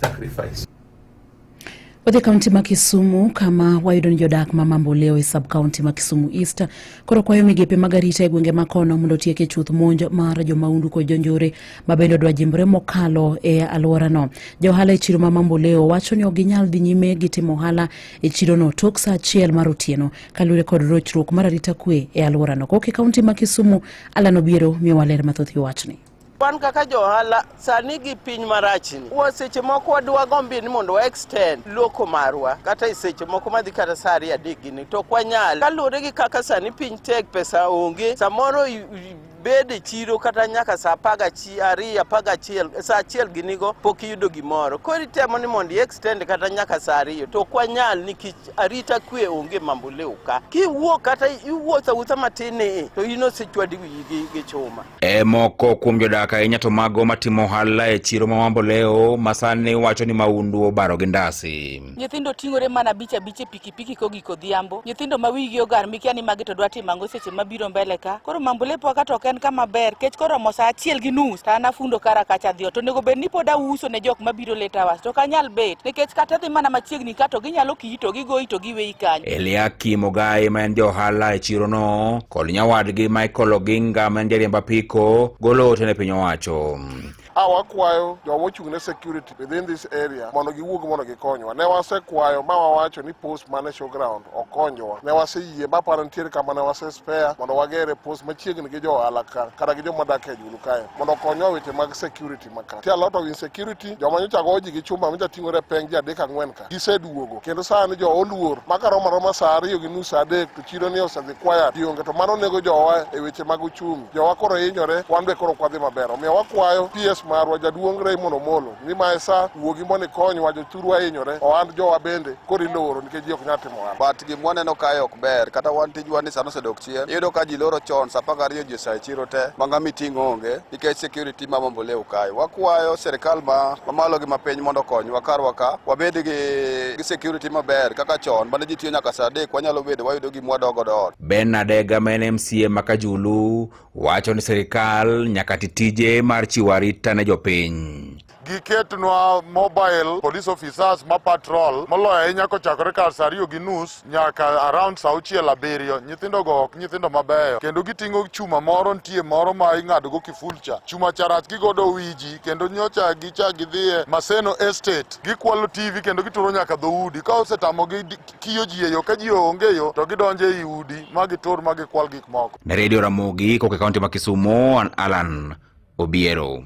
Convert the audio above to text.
Sacrifice. Wadhi kaunti ma Kisumu kama wayudo ni jodak ma Mamboleo e sub kaunti ma Kisumu East koro kwayo migepe mag arita e gwenge ma kono mondo otieke chuth monj mar jomaundu kod jonjore ma bende odwa jimbore mokalo e alworano. Johala e chiro ma Mamboleo wacho ni ok ginyal dhi nyime gi timo ohala e chirono tok saa achiel mar otieno kaluwore kod rochruok mar arita kwe e alworano. Kok e kaunti ma Kisumu, Alan Obiero miyowa ler mathoth e wachni. Wan kaka jo ohala sani gi piny marachni, wa seche moko wadwa gombi ni mondo wa extend loko marwa kata e seche moko madhi kata saa ariyo adek gini to ok wanyal kaluwore gi kaka sani piny tek, pesa onge, samoro bed e chiro kata nyaka saa apar ariyo apar gachiel saa achiel ginigo pok iyudo gimoro. Koro itemo ni mondo i extend kata nyaka saa ariyo to ok wanyal nikech arita kwe onge Mamboleo ka. Kiwuok kata iwuotho awuotha matin ni to in osechwadi wiyi gi chuma. E moko kuom jodak ahinya to mago matimo ohala e chiro ma Mamboleo ma sani wacho ni maundu obaro gi ndasi. Nyithindo ting'ore mana abich abich e pikipiki kogik odhiambo. Nyithindo ma wigi ogar mikia ni magi to dwa timo ang'o seche mabiro mbele ka. Koro Mamboleo ka to ok en kama ber kech koromo saa achiel gi nus to an afundo kara kacha adhi ot. To onego bed ni pod auso ne jok mabiro late hours to ok anyal bet nikech kata dhi mana machiegni ka to ginyalo kiyi to gigoyi to giweyi kanyo. Eliakim Ogai ma en jaohala e chirono kod nyawadgi Michael Oginga ma en jariemb apiko golo ote ne piny owacho. A wakwayo joma ochung' ne security within this area mondo giwuog mondo gikonywa. Ne wasekwayo ma wawacho ni post man e showground okonywa. Ne waseyie ma aparo nitiere kama ne wase spare mondo wagere post machiegni gi jo ohala ka kata gi joma dak e Julu kae mondo okonywa weche mag security ma ka. Nitie a lot of insecurity, joma nyocha go ji gi chuma nyocha ting'ore e peng ji adek ang'wen ka giseduogo kendo sani jo oluor ma karomo aroma saa ariyo gi nus saa adek to chiro ni osedhi quiet ji onge to mano nego jowa e weche mag uchumi. Jowa koro hinyore, wan be koro ok wadhi maber. Omiyo wakwayo PS marwa jaduong' Raymond Omolo ni mae sa wuogi mondo ikonywa jothurwa hinyore, ohand jowa bende koro iloro nikech ji ok nyal timo ohala. But gima waneno kae ok ber kata wan tijwa ni sani osedok chien. Iyudo ka ji loro chon saa apar gariyo ji osaa e chiro te ma ng'ama iting'o onge nikech security ma Mamboleo kae. Wakwayo sirikal ma mamalo gi mapiny mondo okonywa karwa ka wabed gi, gi security maber kaka chon mane ji tiyo nyaka saa adek wanyalo bedo wayudo gima wadok godo ot. Ben Adega ma en MCA ma Kajulu wacho ni sirikal nyaka ti tije mar chiwo arita ne jopiny. Giketnwa mobile police officers ma patrol moloyo ahinya kochakore kar saa ariyo gi nus nyaka around saa auchiel abiriyo. Nyithindo go ok nyithindo mabeyo kendo giting'o chuma moro nitie moro ma ing'ado go kiful cha. Chuma cha rach gigodo wi ji kendo nyocha gicha gidhiye Maseno Estate gikwalo TV kendo gituro nyaka dhoudi. Ka osetamogi kiyo ji e yo ka ji onge e yo to gidonjo ei udi ma gitur ma gikwal gik moko. Ne Radio Ramogi koka e kaunti ma Kisumu, an Alan Obiero.